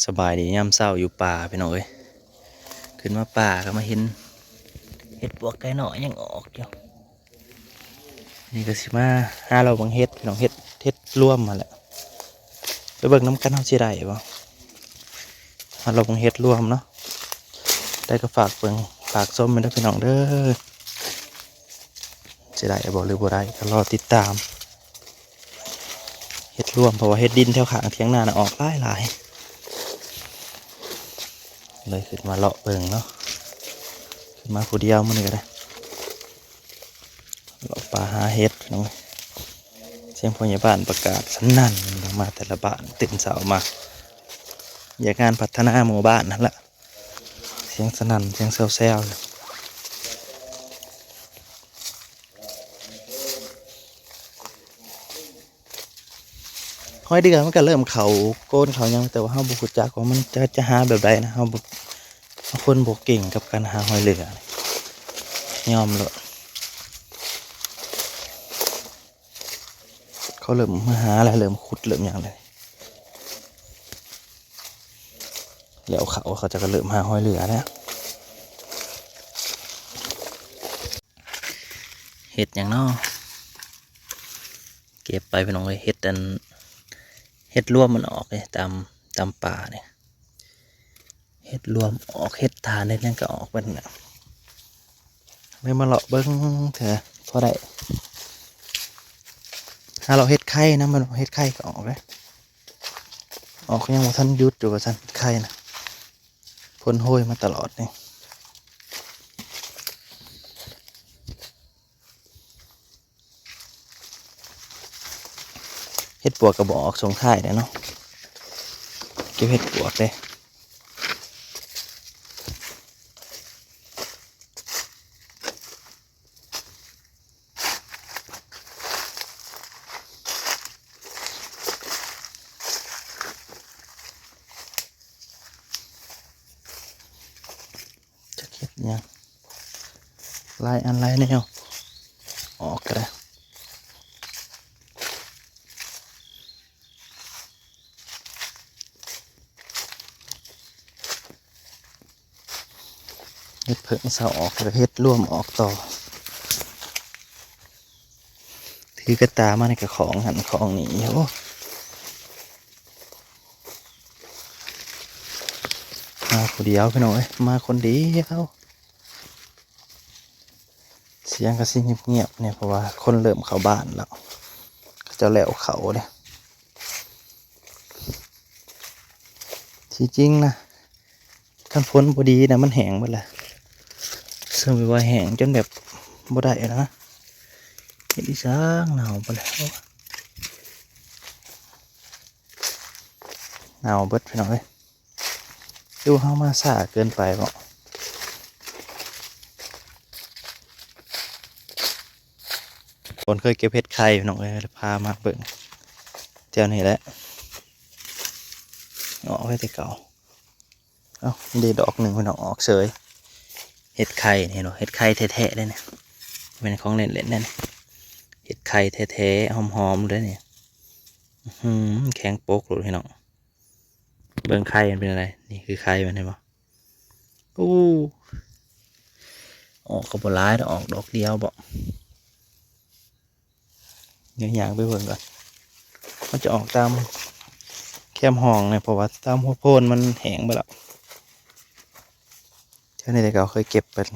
ສະບາຍດີຍາມເຊົ້າຢູ່ປ່າພີ່ນ້ອງເອີຍ. ຂຶ້ນມາປ່າກໍມາເຫັນເຫັດປວກໄກ່ນ້ອຍຍັງອອກຢູ່. ນີ້ກໍຊິມາຫາເລາະເບິ່ງເຫັດພີ່ນ້ອງ ເຫັດ ເຫັດລວມຫັ້ນແຫຼະ. ໄປເບິ່ງນຳກັນເຮົາຊິໄດ້ບໍ່. ຫາເລາະເບິ່ງເຫັດລວມເນາະ. ໄດ້ກໍຝາກເບິ່ງຝາກຊົມແມ່ນເດີພີ່ນ້ອງເດີ. ຊິໄດ້ບໍ່ຫຼືບໍ່ໄດ້ກໍລໍຕິດຕາມ. ເຫັດລວມ ເພາະວ່າເຫັດດິນແຖວຂ້າງຖຽງນານະອອກຫຼາຍໆ ເລີຍຂຶ້ນມາເລາະເບິ່ງເນາະ. ຂຶ້ນມາຜູ້ດຽວມື້ນີ້ກໍໄດ້ ເລາະປ່າຫາເຫັດເນາະ. ສຽງຜູ້ໃຫຍ່ບ້ານປະກາດສະໜັ່ນມາແຕ່ລະບ້ານ ຕື່ນເຊົ້າມາວຽກງານພັດທະນາໝູ່ບ້ານຫັ້ນລະ. ສຽງສະໜັ່ນ ສຽງແຊວໆ ຢູ່. ຮອຍເດືອມັນກໍເລີ່ມເຂົ້າໂກນເຂົ້າຫຍັງ ແຕ່ວ່າເຮົາບໍ່ຮູ້ຈັກວ່າມັນຈະ ຈະຫາແບບໃດນະ. ເຮົາບໍ່ ເຮົາຄົນບໍ່ເກັ່ງກັບການຫາຮອຍເຫຼືອ ຍອມໂລດ. ເຂົາເລີ່ມມາຫາແລ້ວ ເລີ່ມຂຸດເລີ່ມຫຍັງແລ້ວ. ແລ້ວເຂົາ ເຂົາເຈົ້າກໍເລີ່ມຫາຮອຍເຫຼືອແລ້ວ. ເຫັດຫຍັງເນາະ ເກັບໄປພີ່ນ້ອງເອີຍ. ເຫັດອັນ ເຫັດລວມມັນອອກເດ້ ຕາມ ຕາມປ່ານີ້. ເຫັດລວມອອກ ເຫັດຖ່ານ ເຫັດຫຍັງກໍອອກເບິດນະ. ເລີຍມາເລາະເບິ່ງເທື່ອ ພໍໄດ້ຫາເລາະເຫັດໄຂ່ນຳ. ມັນເຫັດໄຂ່ກໍອອກເດ້ ອອກ ຍັງບໍ່ທັນຢຸດຢູ່ວ່າຊັ້ນ ເຫັດໄຂ່ນະ ພົ້ນໂຮຍມາຕະຫຼອດນີ້. ເຫັດປວກກໍບໍ່ອອກຊ່ວງທ້າຍແຫຼະເນາະ. ເກັບເຫັດປວກເດ້. ຈັກເຮັດຫຍັງ ຫຼາຍອັນຫຼາຍແນວ ອອກກະໄດ້. ເຮັດເຜິ້ງເຊົາອອກ ແລ້ວກໍເຮັດລວມອອກຕໍ່. ຖືກະຕ່າມານີ້ກະຂອງຫັ້ນຂອງນີ້ ໂອ້ ມາຜູ້ດຽວພີ່ນ້ອງເອີຍ ມາຄົນດຽວ. ສຽງກະຊິງຽບໆແດ່ ເພາະວ່າຄົນເລີ່ມເຂົ້າບ້ານແລ້ວ ເຂົາເຈົ້າແລ້ວເຂົ້າເດ້. ທີ່ຈິງນະ ຄັນຝົນບໍ່ດີນະ ມັນແຫ້ງເບິດແຫຼະ ເຊິ່ງແບບວ່າແຫ້ງຈົນແບບບໍ່ໄດ້ນະ. ເຮັດອີ່ສັງ ເນົ່າເບິດແລ້ວ ໂອ້ຍ ເນົ່າເບິດພີ່ນ້ອງເອີຍ. ຫຼືວ່າເຮົາມາຊ້າເກີນໄປບໍ? ຄົນເຄີຍເກັບເຫັດໄຂ່ພີ່ນ້ອງເອີຍ ພາມາເບິ່ງແຖວນີ້ແຫຼະ ອອກໄວ້ແຕ່ເກົ່າ. ເອົ້າ ນີ້ເດ ດອກໜຶ່ງພີ່ນ້ອງ ອອກເສີຍ. ເຫັດໄຂ່ນີ້ເນາະ ເຫັດໄຂ່ແທ້ໆເດ້ນີ້ ແມ່ນຂອງເລ່ນໆເດ້ນີ້. ເຫັດໄຂ່ແທ້ໆ ຫອມໆເດ້ນີ້. ອື ແຂງປົກໂລດພີ່ນ້ອງ. ເບິ່ງໄຂ່ມັນເປັນຈັ່ງໃດ ນີ້ຄືໄຂ່ມັນ ເຫັນບໍ່? ໂອ້ ອອກກໍບໍ່ຫຼາຍດອກ ອອກດອກດຽວບໍ. ດຽວຍ່າງໄປເບິ່ງກ່ອນ ມັນຈະອອກຕາມແຄມຮ່ອງນີ້ ເພາະວ່າຕາມຫົວໂພນມັນແຫ້ງເບິດແລ້ວ. ແຖວນີ້ແຕ່ເກົ່າເຄີຍເກັບເປັນ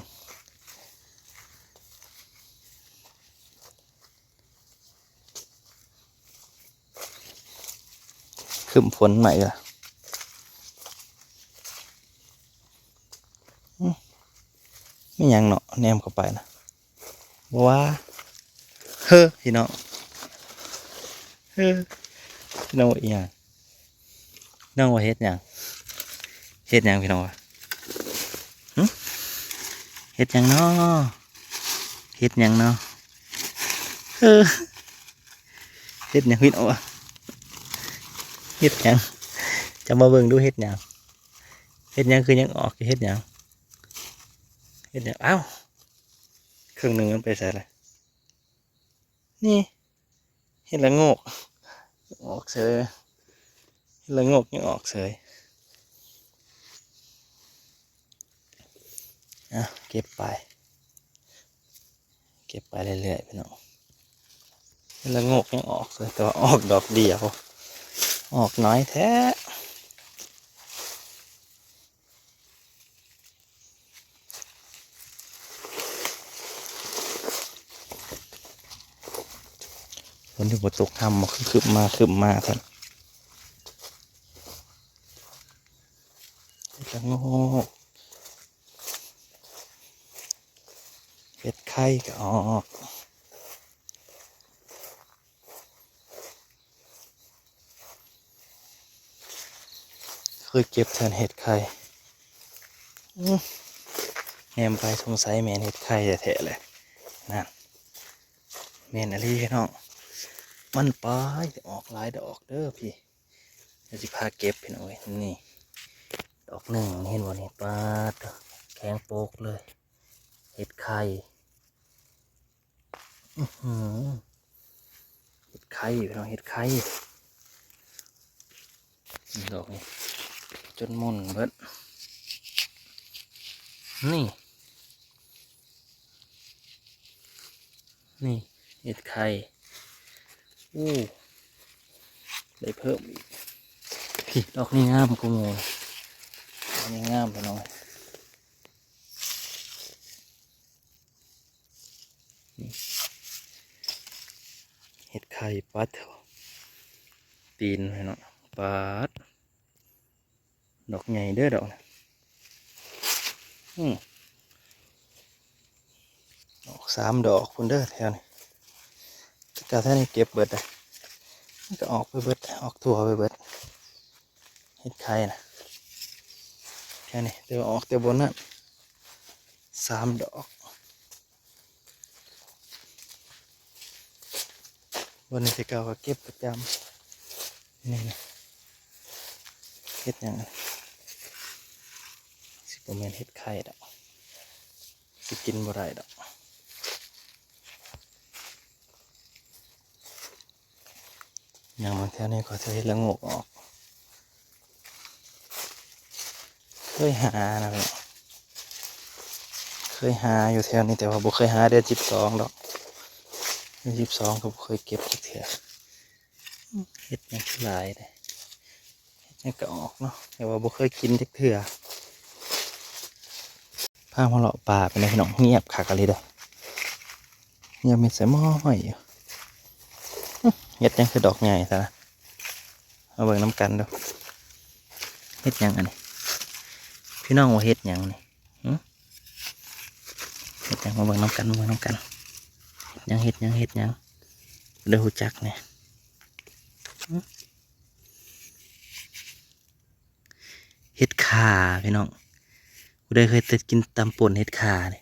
ຄຶ້ມຝົນໃໝ່ລະ. ອື ແມ່ນຫຍັງເນາະ ແນມເຂົ້າໄປນະ ບໍ່ວ່າ ເຮີ ພີ່ນ້ອງ ເຮີ ພີ່ນ້ອງວ່າອີ່ຫຍັງ? ນ້ອງວ່າເຮັດຫຍັງ? ເຮັດຫຍັງພີ່ນ້ອງວ່າ? ຫຶ? ເຮັດຫຍັງນໍ? ເຮັດຫຍັງນໍ? ເຮີ ເຮັດຫຍັງພີ່ນ້ອງວ່າ? ເຮັດຫຍັງ? ຈະມາເບິ່ງດູ ເຮັດຫຍັງ? ເຮັດຫຍັງຄືຍັງອອກຢູ່? ເຮັດຫຍັງ? ເຮັດຫຍັງ? ອ້າວ ເຄິ່ງໜຶ່ງມັນໄປໃສລະ? ນີ້ ເຫັດລະໂງກ ອອກເສີຍ ເຫັດລະໂງກຍັງອອກເສີຍ. อ่ะ เก็บไป เก็บไปเรื่อยๆ พี่น้อง เห็ดละโงกยังออกเลย แต่ว่าออกดอกเดียว ออกน้อยแท้ ฝนที่บ่ตก ทำมาคืบมาคืบมาแท้ เห็ดละโงก เห็ดไข่ก็ออก เคยเก็บแทนเห็ดไข่ อื้อ แนมไปสงสัยแม่นเห็ดไข่แท้ๆ เลย นั่น แม่นอีหลีพี่น้อง มันปลายออกหลายดอกเด้อพี่ เดี๋ยวสิพาเก็บพี่น้องเอ้ย นี่ ดอกหนึ่ง เห็นบ่นี่ ปาด แข็งโปกเลย เห็ดไข่ อื้อหือ เห็ดไข่พี่น้อง เห็ดไข่ ดอกนี้ จนหม่นเบิด นี่ นี่ เห็ดไข่ อู้ ได้เพิ่มอีก พี่ ดอกนี้งามกว่าหมู่ ดอกนี้งามพี่น้อง นี่ เห็ดไข่ ปัด ตีนพี่น้อง ปัด ดอกใหญ่เด้อดอกนะ อืม ออกสามดอกพุ้นเด้อแถวนี้ แต่กะแถวนี้เก็บเบิดเลย มันก็ออกไปเบิด ออกทั่วไปเบิด เห็ดไข่นะ แถวนี้ แต่ว่าออกแต่บนนั้น สามดอก บนนี้แต่เก่าก็เก็บประจำ นี่นะ เห็ดหยัง สิบ่แม่นเห็ดไข่ดอก สิกินบ่ได้ดอก ย่างมาแถวนี้ก็จะเห็ดละโงกออก เคยหานะพี่น้อง เคยหาอยู่แถวนี้ แต่ว่าบ่เคยหาเดือนสิบสองดอก เดือนสิบสองก็บ่เคยเก็บจักเทื่อ เห็ดหยังคือหลายเด้ เห็ดหยังก็ออกเนาะ แต่ว่าบ่เคยกินจักเทื่อ พามาเลาะป่าไปเลยพี่น้อง เงียบคักอีหลีเด้อ เงียบมิดใส่ม้อยอยู่ เห็ดหยังคือดอกใหญ่ซะนะ มาเบิ่งนำกันเด้อ เห็ดหยังอันนี้ พี่น้องว่าเห็ดหยังนี่ หึ เห็ดหยัง มาเบิ่งนำกัน มาเบิ่งนำกัน เห็ดหยัง เห็ดหยัง เห็ดหยัง ได้ฮู้จักแหน่ หึ เห็ดข่าพี่น้อง ผู้ใดเคยกินตำป่นเห็ดข่านี่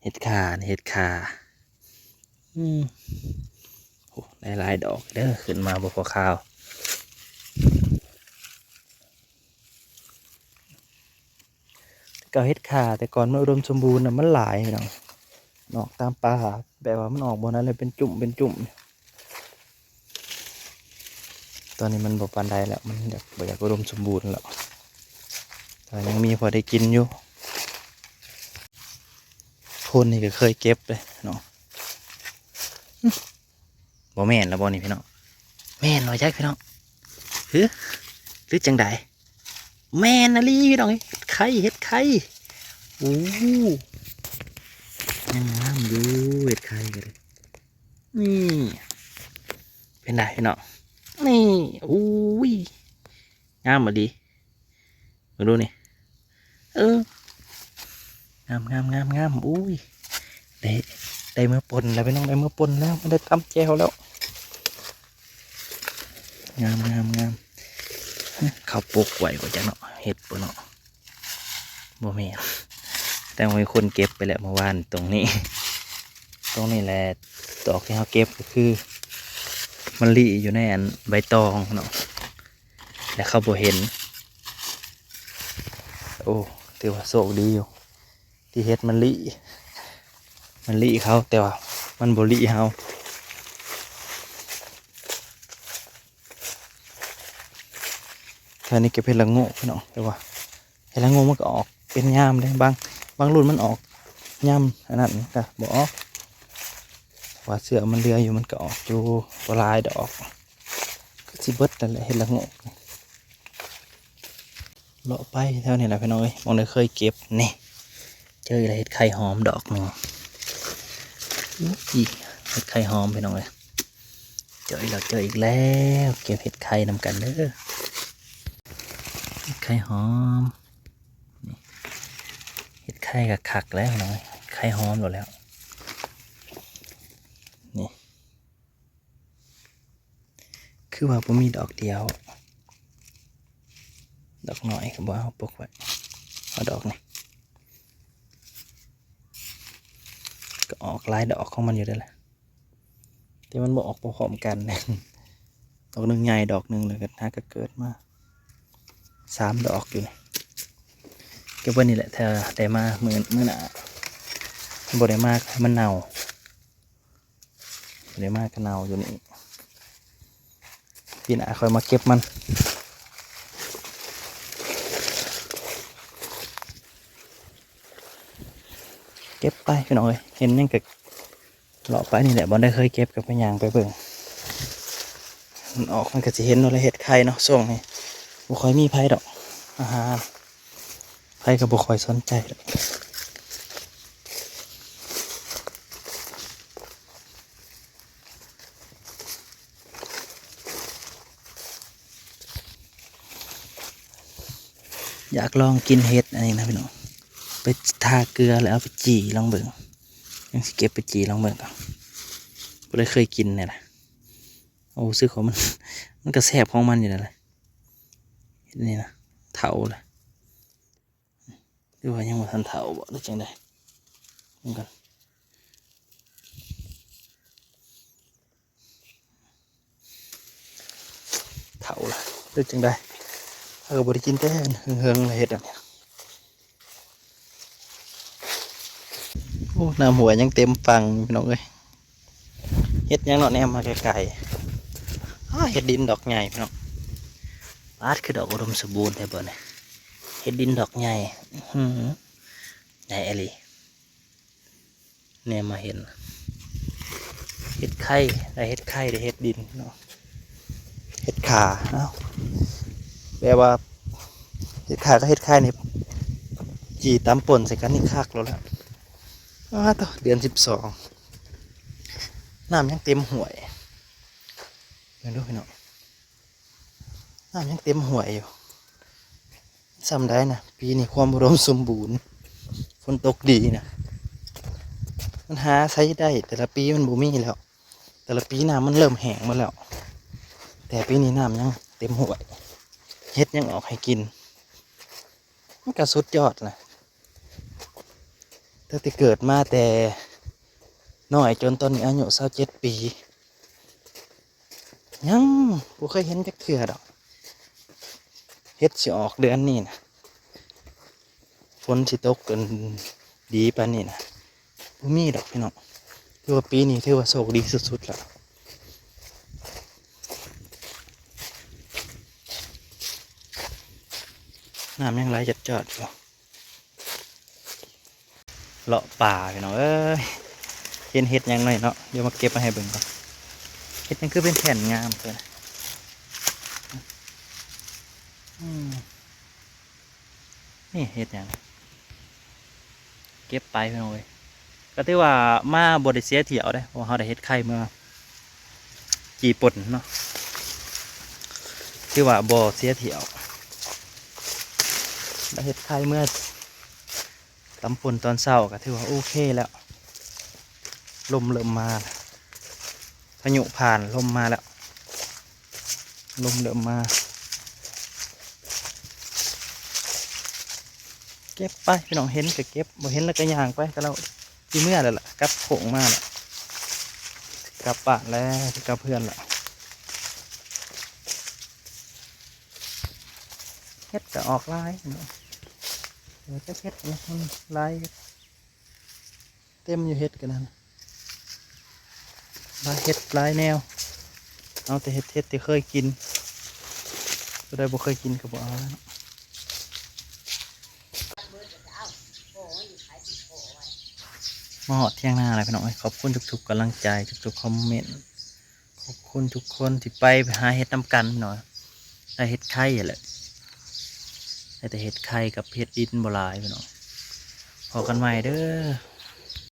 เห็ดข่านี่ เห็ดข่า อืม โอ้ ได้หลายดอกเด้อ ขึ้นมาบ่พอคาว ก็เห็ดข่า แต่ก่อนมันอุดมสมบูรณ์น่ะ มันหลายพี่น้อง ออกตามป่า แบบว่ามันออกบ่อนนั้นเลย เป็นจุ่ม เป็นจุ่ม ตอนนี้มันบ่ปานใดแล้ว มันอยาก บ่อยากอุดมสมบูรณ์แล้ว แต่ยังมีพอได้กินอยู่ โพนนี่ก็เคยเก็บเลยเนาะ บ่แม่นแล้วบ่นี่พี่น้อง แม่นบ่จักพี่น้อง หึ หรือจั่งใด แม่นอีหลีพี่น้อง เห็ดไข่ เห็ดไข่ โอ้ ยังงามอยู่ เห็ดไข่ก็ได้ นี่ เป็นไดพี่น้อง นี่ อุ้ย งามอีหลี มาดูนี่ เออ งาม งาม งาม งาม อุ้ย ได้ ได้เมือป่นแล้วพี่น้อง ได้เมือป่นแล้ว ได้ตำแจ่วแล้ว งาม งาม งาม เขาปลูกไว้บ่จักเนาะ เห็ดบ่เนาะ บ่แม่น แต่ว่ามีคนเก็บไปแล้วเมื่อวาน ตรงนี้ ตรงนี้แหละ ดอกที่เขาเก็บก็คือ มะลิอยู่ในอันใบตองเนาะ แล้วเขาบ่เห็น โอ้ ถือว่าโชคดีอยู่ ที่เห็ดมันลิ มันลิเขา แต่ว่ามันบ่ลิเฮา แถวนี้เก็บเห็ดละโงกพี่น้อง แต่ว่าเห็ดละโงกมันก็ออกเป็นยามเด้ บาง ບາງລຸ້ນມັນອອກຍາມອັນນັ້ນກະບໍ່ອອກ ວ່າເຊື້ອມັນເຫຼືອຢູ່ ມັນກະອອກຢູ່ ບໍ່ຫຼາຍດອກ ຄືຊິເບິດນັ້ນແຫຼະ ເຫັດລະໂງກ. ເລາະໄປແຖວນີ້ແຫຼະພີ່ນ້ອງເອີຍ ໝ່ອງໃດເຄີຍເກັບນີ້ ເຈີອີກແລ້ວ ເຫັດໄຂ່ຫອມດອກໜຶ່ງ. ອຸ້ຍ ເຫັດໄຂ່ຫອມພີ່ນ້ອງເອີຍ ເຈີອີກແລ້ວ ເຈີອີກແລ້ວ. ເກັບເຫັດໄຂ່ນຳກັນເດີ ເຫັດໄຂ່ຫອມ. ນີ້ ເຫັດໄຂ່ກະຄັກແລ້ວພີ່ນ້ອງເອີຍ ໄຂ່ຫອມໂລດແລ້ວ. ນີ້ ຄືວ່າບໍ່ມີດອກດຽວ ດອກນ້ອຍກະບໍ່ເອົາ ປົກໄວ້ ເອົາດອກນີ້ ກະອອກຫຼາຍດອກຂອງມັນຢູ່ເດ້ລະ ແຕ່ມັນບໍ່ອອກພ້ອມກັນ ດອກໜຶ່ງໃຫຍ່ດອກໜຶ່ງ ແລ້ວກະຫາກະເກີດມາສາມດອກຢູ່ນີ້. ເກັບໄວ້ນີ້ແຫຼະ ຖ້າໄດ້ມາມື້ ມື້ໜ້າ ບໍ່ໄດ້ມາກະໃຫ້ມັນເນົ່າ ບໍ່ໄດ້ມາກະເນົ່າຢູ່ນີ້ ປີໜ້າຄ່ອຍມາເກັບມັນ. ເກັບໄປພີ່ນ້ອງເອີຍ ເຫັນຫຍັງກະເລາະໄປນີ້ແຫຼະ ບ່ອນໃດເຄີຍເກັບກະໄປຍ່າງໄປເບິ່ງ ມັນອອກມັນກະຊິເຫັນໂລດແຫຼະ. ເຫັດໄຂ່ເນາະ ຊ່ວງນີ້ບໍ່ຄ່ອຍມີໃຜດອກມາຫາ ໃຜກະບໍ່ຄ່ອຍສົນໃຈດອກ. ຢາກລອງກິນເຫັດອັນນີ້ນະພີ່ນ້ອງ ໄປທາເກືອແລ້ວເອົາໄປຈີ່ລອງເບິ່ງ ຍັງຊິເກັບໄປຈີ່ລອງເບິ່ງກ່ອນ ບໍ່ໄດ້ເຄີຍກິນແນ່ລະ. ໂອ້ ຮູ້ສຶກວ່າມັນ ມັນກະແຊບຂອງມັນຢູ່ແລ້ວລະ ເຫັດນີ້ນະ ເຖົ້າລະ ຫຼືວ່າຍັງບໍ່ທັນເຖົ້າບໍ ຫຼືຈັ່ງໃດ ເບິ່ງກ່ອນ ເຖົ້າລະ ຫຼືຈັ່ງໃດ ເຮົາກະບໍ່ໄດ້ກິນແຕ່ເຫິງໆລະ ເຫັດອັນນີ້. ໂອ້ ນ້ຳຫ້ວຍຍັງເຕັມຝັ່ງພີ່ນ້ອງເອີຍ ເຫັດຫຍັງເນາະ ແນມມາໄກໆ ອ້າ ເຫັດດິນດອກໃຫຍ່ພີ່ນ້ອງ ປາດ ຄືດອກອຸດົມສົມບູນແທ້ບໍນີ້ ເຫັດດິນດອກໃຫຍ່ ອື້ຫື ໃຫຍ່ອີ່ຫຼີ. ແນມມາເຫັນເຫັດໄຂ່ ໄດ້ເຫັດໄຂ່ ໄດ້ເຫັດດິນເນາະ ເຫັດຂ່າ ເອົ້າ ແບບວ່າເຫັດຂ່າກັບເຫັດໄຂ່ນີ້ ຈີ່ຕຳປົ່ນໃສ່ກັນນີ້ຄັກໂລດລະ. ອ້າໂທ້ ເດືອນສິບສອງ ນ້ຳຍັງເຕັມຫ້ວຍ ເບິ່ງດູພີ່ນ້ອງ ນ້ຳຍັງເຕັມຫ້ວຍຢູ່ ຊ່ຳໃດນະ ປີນີ້ຄວາມອຸດົມສົມບູນ ຝົນຕົກດີນະ ມັນຫາໃສໄດ້ ແຕ່ລະປີມັນບໍ່ມີແລ້ວ ແຕ່ລະປີນ້ຳມັນເລີ່ມແຫ້ງໝົດແລ້ວ ແຕ່ປີນີ້ນ້ຳຍັງເຕັມຫ້ວຍ ເຫັດຍັງອອກໃຫ້ກິນ ມັນກະສຸດຍອດລະ ຕັ້ງແຕ່ເກີດມາແຕ່ນ້ອຍຈົນຕອນນີ້ອາຍຸຊາວເຈັດປີ ຍັງບໍ່ເຄີຍເຫັນຈັກເທື່ອດອກ ເຫັດຊິອອກເດືອນນີ້ນະ ຝົນຊິຕົກກັນດີປານນີ້ນະ ບໍ່ມີດອກພີ່ນ້ອງ ຖືວ່າປີນີ້ຖືວ່າໂຊກດີສຸດໆລະ ນ້ຳຍັງໄຫຼຈອດໆຢູ່. ເລາະປ່າພີ່ນ້ອງເອີຍ ເຫັນເຫັດຫຍັງໜ້ອຍເນາະ ດຽວມາເກັບມາໃຫ້ເບິ່ງກ່ອນ ເຫັດຫຍັງຄືເປັນແຜ່ນງາມແທ້ ອືມ ນີ້ເຫັດຫຍັງ ເກັບໄປພີ່ນ້ອງເອີຍ ກະຖືວ່າມາບໍ່ໄດ້ເສຍຖ້ຽວເດ້ ເພາະວ່າເຮົາໄດ້ເຫັດໄຂ່ເມືອ ຈີ່ປົ່ນເນາະ ຖືວ່າບໍ່ເສຍຖ້ຽວ ໄດ້ເຫັດໄຂ່ເມືອ ຕຳປົ່ນຕອນເຊົ້າກະຖືວ່າໂອເຄແລ້ວ ລົມເລີ່ມມາ ພາຍຸຜ່ານ ລົມມາແລ້ວ ລົມເລີ່ມມາ ເກັບໄປພີ່ນ້ອງ ເຫັນກະເກັບ ບໍ່ເຫັນລະກະຍ່າງໄປ ກະລະຊິເມືອແລ້ວລະ ກັບໂຄ້ງມາລະ ກັບບ້ານແລ້ວ ຊິກັບເຮືອນລະ. ເຫັດກະອອກຫຼາຍເນາະ ເອີ ຈັກເຫັດນະ ມັນຫຼາຍ ເຕັມຢູ່ເຫັດກະນັ້ນ ຫຼາຍເຫັດຫຼາຍແນວ ເອົາແຕ່ເຫັດ ເຫັດທີ່ເຄີຍກິນ ຜູ້ໃດບໍ່ເຄີຍກິນກະບໍ່ເອົາແລ້ວເນາະ. ໂອ້ຍ ໄຂ່ ມາຮອດຖຽງນາແລ້ວພີ່ນ້ອງເອີຍ. ຂອບຄຸນທຸກໆກຳລັງໃຈ ທຸກໆຄອມເມັນ ຂອບຄຸນທຸກຄົນທີ່ໄປ ໄປຫາເຮັດນຳກັນພີ່ນ້ອງ. ໄດ້ເຮັດໄຂ່ຫັ້ນແຫຼະ ໄດ້ແຕ່ເຮັດໄຂ່ກັບເຮັດດິນ ບໍ່ຫຼາຍພີ່ນ້ອງ. ພໍ້ກັນໃໝ່ເດີ.